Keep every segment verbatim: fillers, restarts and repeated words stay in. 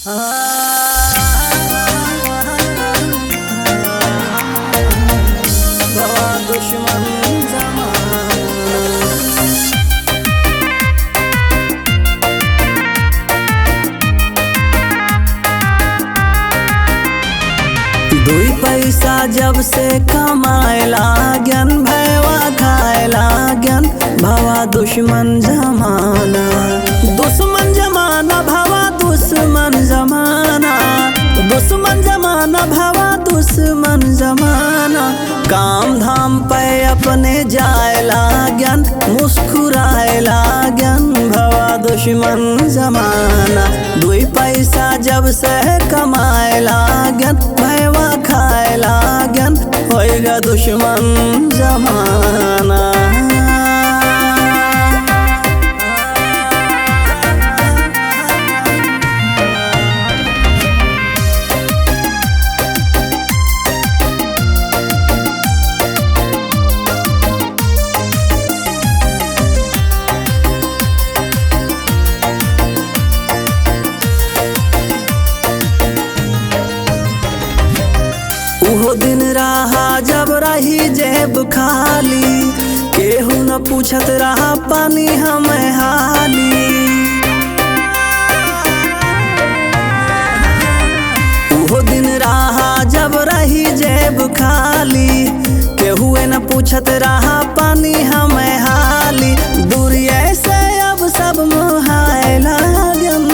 भवा दुश्मन जमाना। दुई पैसा जब से कमाए लागन, भैवा खाए लागन, भवा दुश्मन जमाना। दुश्मन जमाना, भवा दुश्मन जमाना। दुश्मन जमाना, भवा दुश्मन जमाना। काम धाम पे अपने जाए लागन, मुस्कुराए लागन, भवा दुश्मन जमाना। दुई पैसा जब से कमाए लागन, भैवा खाए लागन, होइगा दुश्मन जमाना। उहो दिन रहा जब रही जेब खाली, केहू न पूछत रहा पानी हमें हाली। उहो दिन रहा जब रही जेब खाली, केहुए न पूछत रहा पानी हमें हाली। दूरिये से अब सब मोहाए लागन,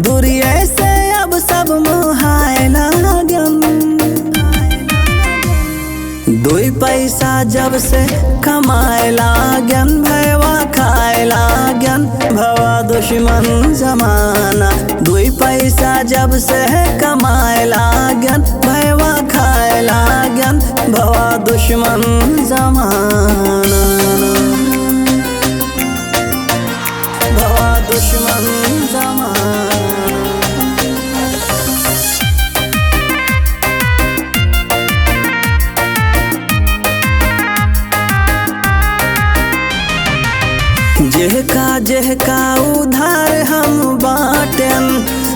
दूरिये से अब सब मोहाए लागन। दुई पैसा जब से कमाए लागन, भैवा खाए लागन, भवा दुश्मन जमाना। दुई पैसा जब से कमाए लागन, भैवा खाए लागन, भवा दुश्मन जमाना। भवा दुश्मन जमाना। जेहका जेहका उधार हम बाटेन,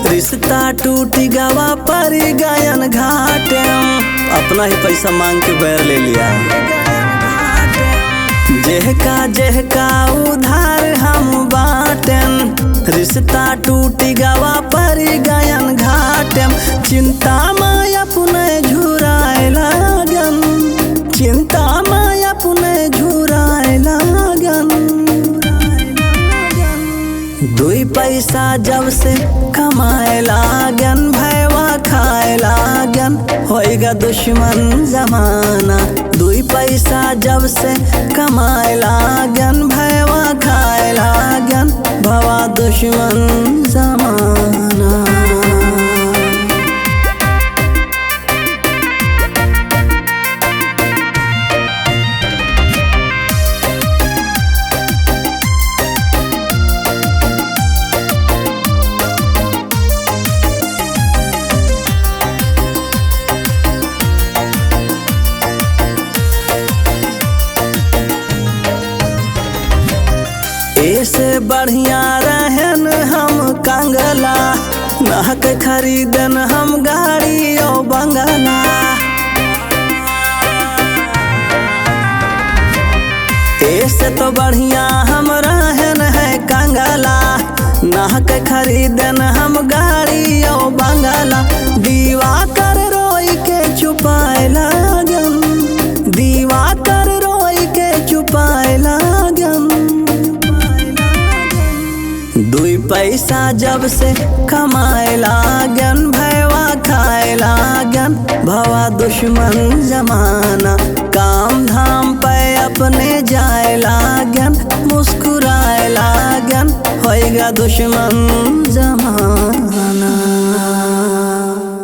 रिश्ता टूटि गवा परि गयन घाटेन। अपना ही पैसा मांग के बैर ले लिया। जेहका जेहका उधार हम बाटेन, रिश्ता टूटि गवा परि गयन घाटेन। चिंता मा अपने झुराए लागन, चिंता मा अपने झुराए लागन। दुई पैसा जब से कमाए लागन, भैवा खाए लागन, होइगा दुश्मन जमाना। दुई पैसा जब से कमाए लागन, भैवा खाए लागन, भवा दुश्मन जमाना। एसे बढ़िया रहेन हम कंगला, नहक खरीदन हम गाड़ी और बंगला। एसे तो बढ़िया हम रहेन है कंगला, नहक खरीदन हम गाड़ी और बंगला। दिवाकर रोई के चुपाए लागन, दिवाकर रोई के चुपाए लागन। दुई पैसा जब से कमाए लागन, भैवा खाए लागन, भवा दुश्मन जमाना। काम धाम पे अपने जाए लागन, मुस्कुराए लागन, होइगा दुश्मन जमाना।